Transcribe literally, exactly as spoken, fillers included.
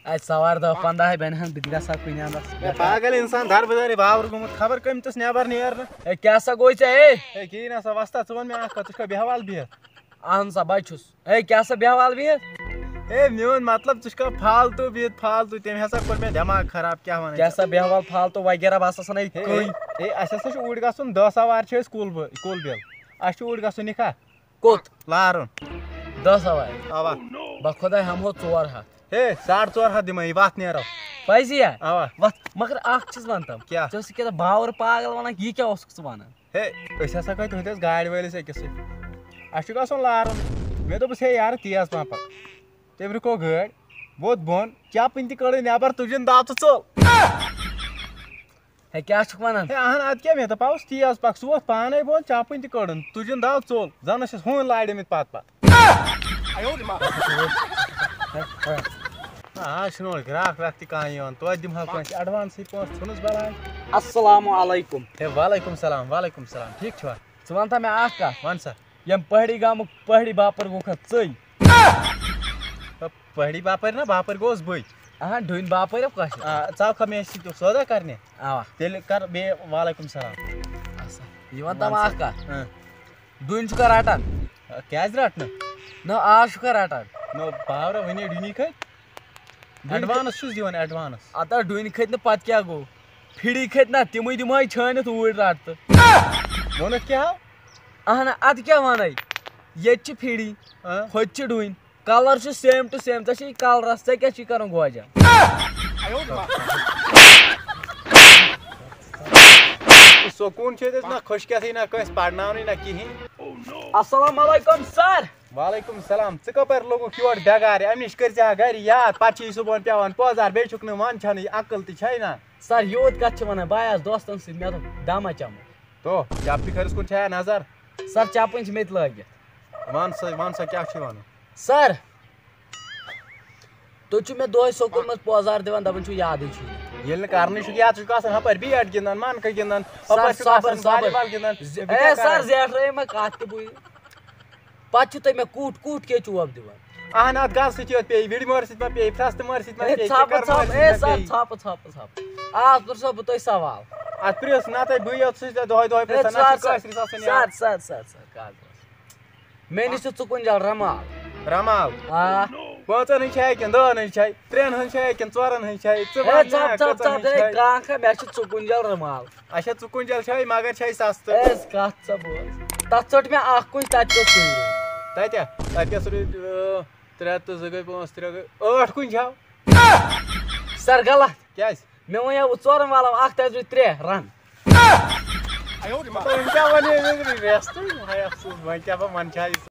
اَتہِ سوارِ دَہ پنٛداہ بَنہِ ہن، بہٕ تہِ گژھٕ ہا کُنہِ اَندَس۔ ہے پاگل انسان، در بدر باور گوٚمُت، خبر کٔمۍ تُس نٮ۪بر نیرنہٕ۔ ہے کیٛاہ سا گوٚو ژےٚ؟ ہے ہے کِہیٖنۍ نہ سا وۄستا، ژٕ وَن مےٚ اکھ کَتھ، ژٕ چھُکھا بیٚہوان بِہِتھ؟ اہن سا بہٕ چھُس۔ ہے کیٛاہ سا بیٚہوان بِہِتھ؟ ہے میون مطلب، ژٕ چھُکھا فالتو بِہِتھ فالتو؟ تٔمۍ ہسا کوٚر مےٚ دٮ۪ماغ خراب، کیٛاہ وَنان کیٛاہ ژٕ؟ سا بیٚہوان فالتو وغیرہ، بہٕ ہسا سَنَے ہے کٕنۍ۔ ہے اَسہِ ہسا چھُ اوٗرۍ گژھُن، دَہ سوارِ چھِ أسۍ کُل بٔ- کُل بیل۔ اَسہِ چھُ اوٗرۍ گژھُن، یہِ کھا؟ کوٚت؟ لارُن۔ دَہ سوارِ؟ اَوا۔ بہٕ خۄداے ہٮ۪مہو ژور ہَتھ۔ ہے ساڑ ژور ہَتھ دِمَے، یہِ وَتھ نیرو۔ پَزی یا؟ اَوا۔ وَتھ، مگر اَکھ چیٖز وَن تَم۔ کیٛاہ؟ ژےٚ ٲسٕکھ کیٛاہ تام باوَر پاگل وَنان، یہِ کیٛاہ اوسُکھ ژٕ وَنان؟ ہے أسۍ ہسا گٔے تُہٕنٛدِس گاڑِ وٲلِس أکِس سۭتۍ۔ اَسہِ چھُ گژھُن لارُن۔ مےٚ دوٚپُس، ہے یارٕ تیز پَہَم پَکھ۔ تٔمۍ رُکو گٲڑۍ، ووٚتھ بۄن، چَپٕنۍ تہِ کٔڑٕن نٮ۪بر، تُجِن دَو تہٕ ژوٚل۔ ہے کیٛاہ چھُکھ وَنان؟ ہے اَہَن اَدٕ کیٛاہ، مےٚ دوٚپ، اَوُس تیز پَکھ، سُہ ووٚتھ پانَے بۄن، چَپٕنۍ تہِ کٔڑٕن، تُجِن دَو ژوٚل، زَن ٲسِس ہوٗنۍ لارِ مٕتۍ پَتہٕ پَتہٕ۔ آ، آز چھُنہٕ وۄنۍ گرٛاکھ ویکھ تہِ کانٛہہ یِوان، توتہِ دِمہٕ ہا کٲنٛسہِ ایڈوانسٕے پونٛسہٕ، ژھٕنُس بَلاے۔ السلام علیکم۔ ہے وعلیکُم سلام، وعلیکُم سلام، ٹھیٖک چھُوا؟ ژٕ وَن تہٕ مےٚ اَکھ کَتھ۔ وَن سا۔ ییٚمہِ پہاڑی گامُک پہاڑی باپٲرۍ گوٚو کھا ژٕے؟ پہاڑی باپٲرۍ نا، باپٲرۍ گوٚوُس بٕے۔ اہن، ڈوٗنۍ باپٲرۍ اوس کٲشُر۔ آ، ژاو کھا مےٚ سۭتۍ سودا کرنہِ؟ اَوا۔ تیٚلہِ کر بیٚیہِ وعلیکُم سلام۔ یہِ وَن تہٕ مےٚ اَکھ کَتھ۔ اۭں۔ ڈوٗنۍ چھُکھا رَٹان؟ آ، کیٛازِ رَٹنہٕ؟ نہ، آز چھُکھا رَٹان؟ نو، باورا وٕنی ڈُنی کھٔتۍ۔ ڈُنۍ ایڈوانس چھُس دِوان، ایڈوانس۔ اَدٕ ڈوٗنۍ کھٔتۍ نہٕ پَتہٕ کیٛاہ گوٚو؟ پھِڑی کھٔتۍ نہ، تِمٕے دِمہٕ ہاے چھٲنِتھ اوٗرۍ رَٹہٕ تہٕ۔ ووٚنُتھ کیٛاہ ہو؟ اہن، اَدٕ کیٛاہ وَنَے؟ ییٚتہِ چھِ پھِڑی، اۭں۔ ہُتہِ چھِ ڈوٗنۍ۔ کَلَر چھُ same to same، ژےٚ چھِ یہِ کَلرَس، ژےٚ کیٛاہ چھِ یہِ کَرُن گوجا؟ سکوٗن چھُ ییٚتہِ نہ خۄشکیتھٕے، نہ کٲنٛسہِ پرناونٕے، نہ کِہیٖنۍ۔ السلام علیکم سر۔ وعلیکم سلام۔ ژٕ کپٲرۍ لوٚگُکھ یور بٮ۪گارِ؟ اَمہِ نِش کٔرۍ زِ ہا گرِ یاد، پتہٕ چھِ یہِ صُبحن پٮ۪وان پٲزار، بیٚیہِ چھُکھ نہٕ وَن چھَنٕے، عقل تہِ چھَے نہ۔ سر، یوٗت کتھ چھِ ونان، بہٕ آیس دوستن سۭتۍ، مےٚ دوٚپ دمہ چمو۔ تو چپٹہِ کھٔرِس کُن چھَیا نظر؟ سر، چپٕنۍ چھِ مےٚ تہِ لٲگِتھ۔ وَن سا، وَن سا کیٛاہ چھُے وَنُن؟ سر، تُہۍ چھِو مےٚ دۄہے سکوٗل منٛز پٲزار دِوان، دپان چھِو یادٕے چھُے نہٕ۔ ییٚلہِ نہٕ کرنٕے چھُکھ، یا ژٕ چھُکھ آسان ہُپٲرۍ بیٹ گِنٛدان، منکہٕ گِنٛدان، سر، ہُپٲرۍ چھُکھ صبر، آسان صبر۔ والی بال گِنٛدان۔ زِ- بہٕ اے کیٛاہ سر، کرٕ؟ زیٹھرٲیِو مےٚ کتھ تہِ بٕے۔ پتہٕ چھِو تُہۍ مےٚ کوٗٹ کوٗٹ کے چوب دِوان۔ اہن اتھ گاسہٕ سۭتۍ یوت پیٚیہِ، وِڑِ مٲرۍ سۭتۍ ما پیٚیہِ، پھرٛستہٕ مٲرۍ سۭتۍ ما اے پیٚیہِ، ژھاپہٕ کِکر مٲرۍ ژھاپہٕ، سۭتۍ اے ما سر، پیٚیہِ؟ ژھاپہٕ ژھاپہٕ ژھاپہٕ۔ آز پرٛژھو بہٕ تۄہہِ سوال۔ اتھ پرٛژھ نہ تۄہہِ، بٕے یوت چھُس ژےٚ دۄہے دۄہے اے پرٛژھان، نہ چھُ سر، کٲشرِس آسان سر، یاد۔ سر، سر، سر، کتھ بوز۔ مےٚ نِش چھُ ژُکُنجل رمال۔ رمال۔ آ۔ پانٛژن ہٕنٛز چھےٚ کِنہٕ دَہن ہٕنٛز چھےٚ، ترٛٮ۪ن ہٕنٛز چھےٚ کِنہٕ ژورن ہٕنٛز چھےٚ، ژٕ اے وَن مےٚ، ژھاپہٕ ژھاپہٕ کٔژن ژھاپہٕ، ہٕنٛز اے چھےٚ؟ کانٛہہ کانٛہہ، مےٚ چھُ ژُکُنجل رمال۔ اچھا، ژُکُنجل چھےٚ، مگر چھےٚ سستہٕ۔ اے کتھ سا بوز۔ تتھ ژٔٹ مےٚ اکھ کُنج، تتہِ کیٛاہ اوس کُنج؟ تتہِ، تتہِ کیٛاہ سُہ روٗد، ٲ، ترٛےٚ تہٕ زٕ گٔے پانٛژھ، ترٛےٚ گٔے ٲٹھ کُنج چھےٚ۔ سر غلط۔ کیٛازِ؟ مےٚ وَنیٛاو ژورَن والَو اَکھ، تَتہِ روٗدۍ ترٛےٚ run۔ وۄنۍ کیٛاہ وَنہٕ ییٚمِس رٮ۪ستٕے؟ ہاے افسوس، وۄنۍ کیٛاہ بہٕ وَنہٕ چھا یہِ